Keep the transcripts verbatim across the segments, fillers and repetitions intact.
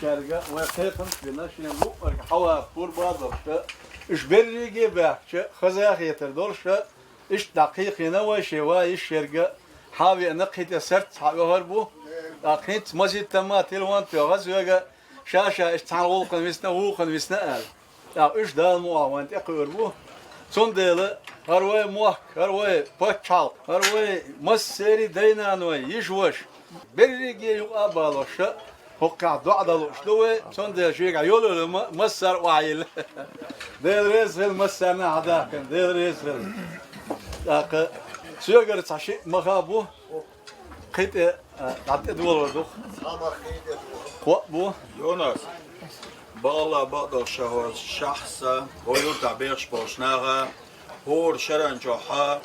Шерга вай кхайкхамаш бина, шен луъмарга хьавар пур бадалша, уьш берриге а баьхкача, хаза хетар долша, иштта дӀакхайкхийна вай шен вай йиш ерга, хьавеана кхин тӀе сарц хьавехар бу, тӀаккха хӀинца мазиттамма телефон тоьхаз вега, ша-ша иштта цхьана гӀулакхана висна, вукхана висна аьлла. ТӀаккха уьш Дала мукъагӀа вайна тӀекхуьур бу. Цундела хӀара вай мохк, хӀара вай паччахьалкх, хӀара вай массерий дай-наной, йиша-воша, берриге юкъа а балоша, хӀокхахь доӀа дан лууш ду вай, цундела шегахь йолалума массара а охьайилла. Дела реза хила массарна а хьадахкана, Дела реза хила. ТӀаккха соьгара цхьа шиъ маха бу. Кхин тӀе, а, дӀа тӀедолор ду. Кхоъ бу. Юнус, бакъалла бакъдолуш ша хьоьжуш шахьса, хӀо юртахь бехаш болуш наха, хӀора шаран чохьа,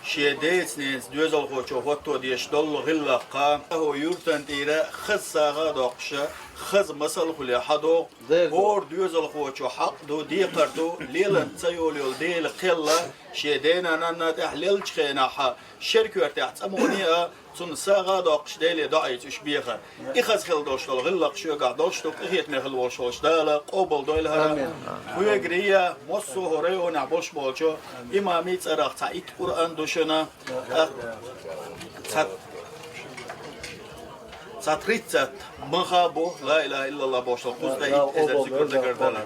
шен деца-ненаца доьзалхочо хӀотто дезаш долу гӀиллакха, хӀо юртан тӀера хаза сагӀа а доккхуша, хаза масал а хуьле хьадогӀу, хӀора доьзалхочо хьакъ ду, декхар ду, лелан ца йолу йолу Дела кхелла, шен дена-нанна тӀехь леллачу хенахьа, шер коьртехь цӀа мукъане а, цунна сагӀа а доккхуш Деле доӀийца уьш бехар. И хаза хила долуш долу гӀиллакх шоьгахь долуш ду, къинхетаме хила волуш волчу Дала къобалдойла хӀара. Амин. Хьоьгара а, массо а хӀора районехь болуш болчу имамийн цӀарах цхьа итт Къуръан ду шуна. Цхьа, цхьа тридцать маха бу, ла илаха иллаллах бохуш долу, кхузткъе итт эзар зикр дагардала.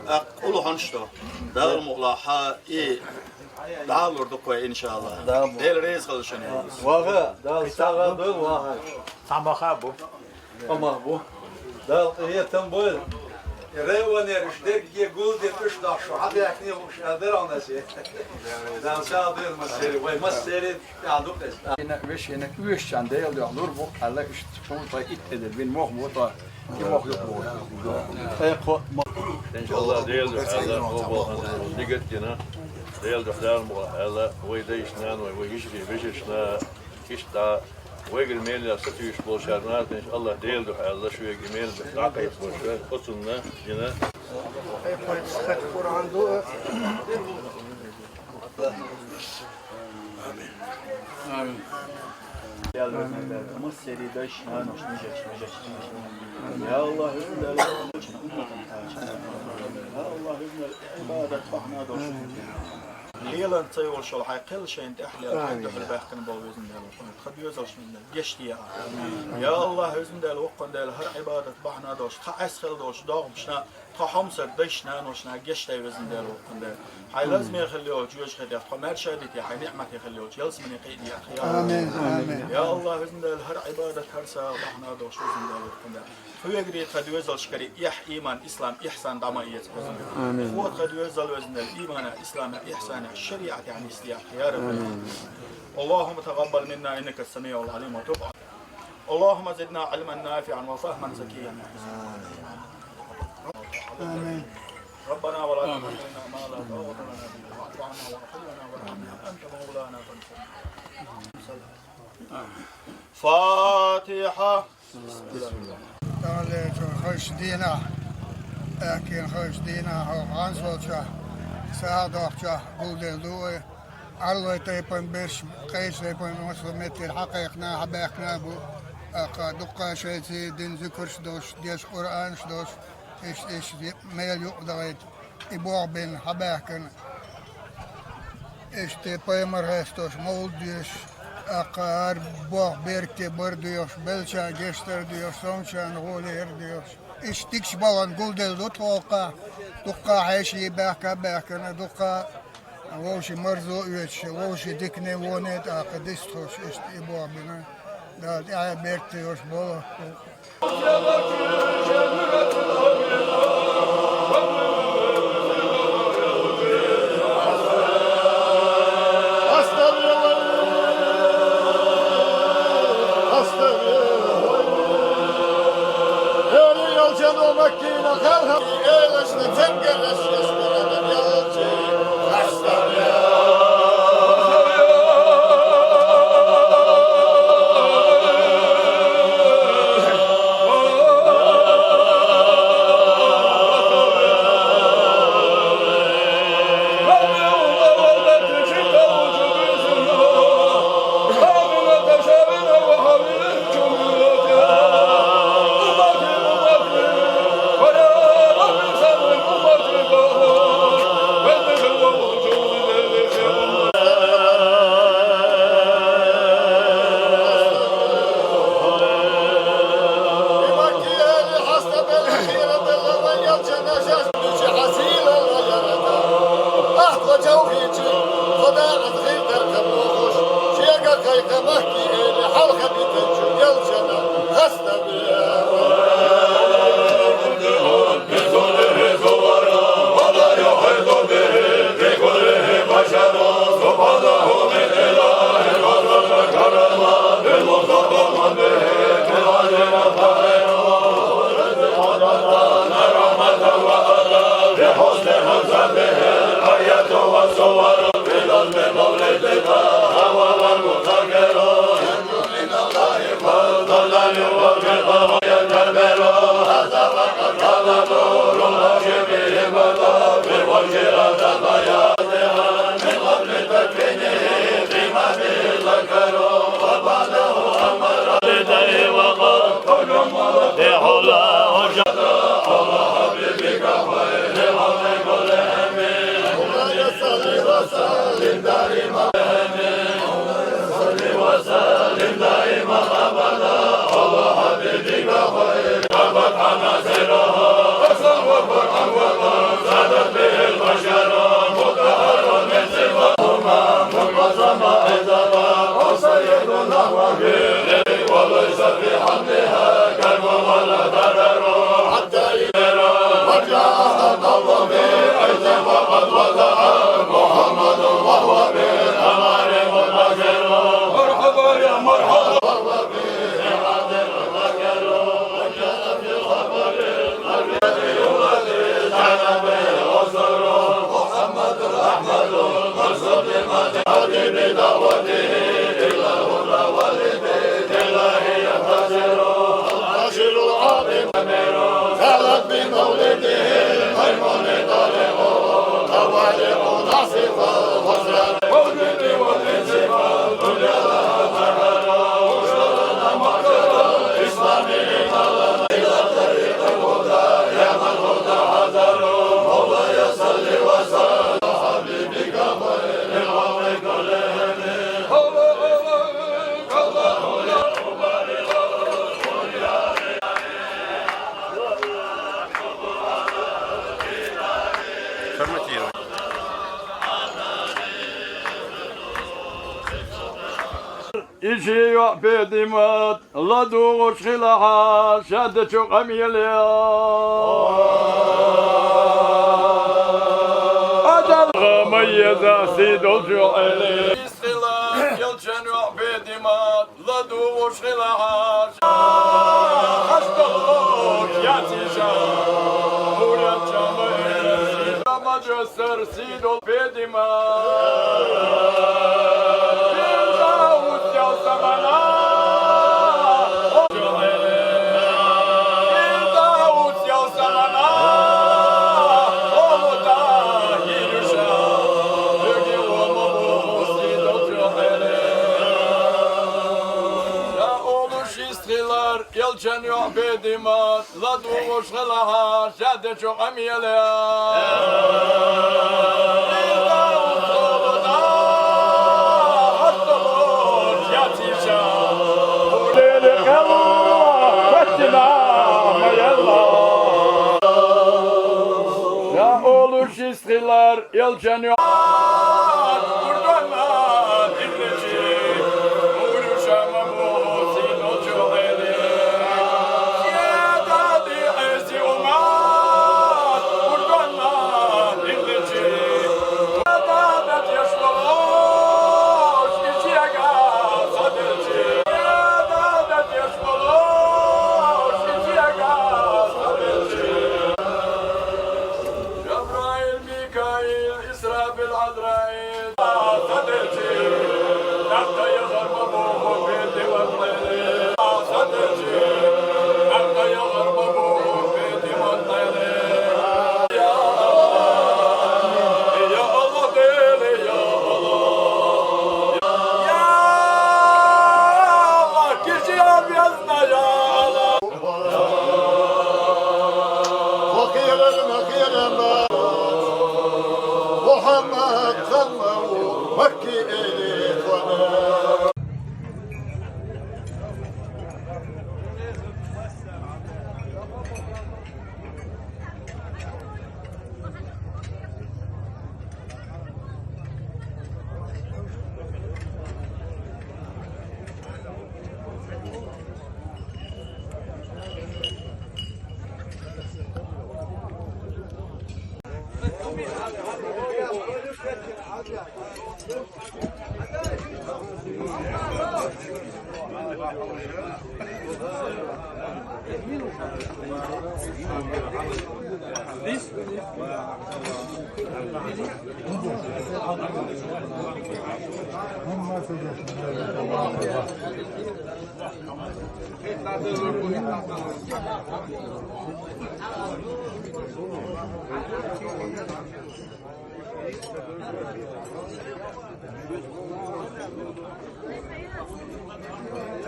ТӀаккха къулхьанаш ду. Дала мукъалахь и ДӀалур ду кхой, иншалла. Да, мо. Дела реза хила шуна. Ваха, Дала сагӀа дойла, ваха. Цхьа маха бу. Цхьа маха бу. Дала къинхетам бойла. Районера уьш дерриге гулдина уьш дахьа шу хьабаьхкина хууш аьлла дара хьуна аса. Дала сагӀа дойла массерий, вай массерий тӀехь ду-кх иза. Вешина, вешина оьшучарна Дела дуьхьа лур бу, аьлла, уьш шуна тхо итт эзар бина мох бу тхо. Иншалла, Дела дуьхьа аьлла, къобал хьан дигат дина, Дела дуьхьа Дала ма аьлла, вай дайшна, вай, вай йижарий, вежаршна, иштта вайгара мел сатуьйсуш болчарна, иншалла, Дела дуьхьа аьлла, шуьга мел дӀакхайкхабаш, оцунна дина. Амин. Амин. Амин. Я Аллах, везан Дела, вай умматан кхача. Я Аллах, везан Дела, Ӏибадат бахьана долуш. Лелан ца йолуш йолу хьайн кхел шайна тӀехь лела, хьайн дуьхьал баьхкина болу, везан Дела, вай тхан доьзалш, везан Дела, гечде. Я Аллах, везан Дела, воккхан Дела, хӀара Ӏибадат бахьана долуш, тхан Ӏес хила долуш догӀмашна, тхан хьомсара дайшна, наношна гечдай, везан Дела, воккхан Дела. Хьайн лазаме хила йолчу жоьжахатех тхо маьрша а дитий, хьайн ниӀмате хила йолчу ялсамане кхиъ дехьа, я Аллах. Амин, амин. Я Аллах, везан Дела, хӀара Ӏибадат, хӀара сагӀа бахьана долуш, везан Дела, воккхан Дела. Хьоьгара, тхан доьзалшкара эхь, ийман, ислам, ихьсан дӀа ма эца, везан Дела. Амин. Хьо тхан доьзал, везан Дела, ийманехь, исламехь, ихьсанехь, шариӀатехь нисдехьа, я Рабби. اللهم تقبل منا إنك السميع العليم وتب علينا. اللهم زدنا علما نافعا وفهما زكيا. آمين. ربنا ولا تحملنا ما لا طاقة لنا به، واعف عنا واغفر لنا وارحمنا، أنت مولانا فانصرنا. فاتحة. Далла, цо хазачу дийнахь, аьхкенан хазачу дийнахь, хьо гӀан солчохь, сагӀа доккхучохь гулделла ду вай. Ӏалой тайпан берш, къайса тайпан массо меттера хьакхайкхина, хьабаьхкина бу. Аккха дуккха шайца дина зуькарш долуш, деш Къуръанаш долуш, иштта, иштта мел юкъадалийта. И болх бина хьабаьхкина. Иштта пайхамар хестош, мовлид доьшуш, аккха хӀара болх беркате бар доьхуш, беллачарна гечдар доьхуш, сончарна гӀоле хир доьхуш. Иштта дикачу балхана гулделла ду тхо хӀокхахь, дуккха хьеший баьхка а баьхкина, дуккха вовшийн марзо а оьцуш, вовшийн дикане а, воне а тӀаккха дистхуьлуш, иштта и болх бина. Дала тӀаьхье беркате йолуш болу. Иштта йоӀ Петимат ладугӀуш хилахь, шадечу къамеле. Адам гӀама еза сий долчу Ӏели. Исхила, Элчан йоӀ Петимат ладугӀуш хилахь, хьашталгӀа яцийша, хӀурача ма эра сий. Ма жо сар сий дол Петимат. Фирдавс ял самана. Фирдавс ял самана. О, да, Ируша. Беги, о, мо, мо, мо, сий дол чохере. Я олуш исхилар, Элчан йоӀ Петимат. ЛадугӀуш хилахь, шадечу къамеле. Лели кхелла, хаттина, ма елла. Я олуш исхилар, Элчан йоӀ. Жабраил, Микаил, Исрафил, Азраил.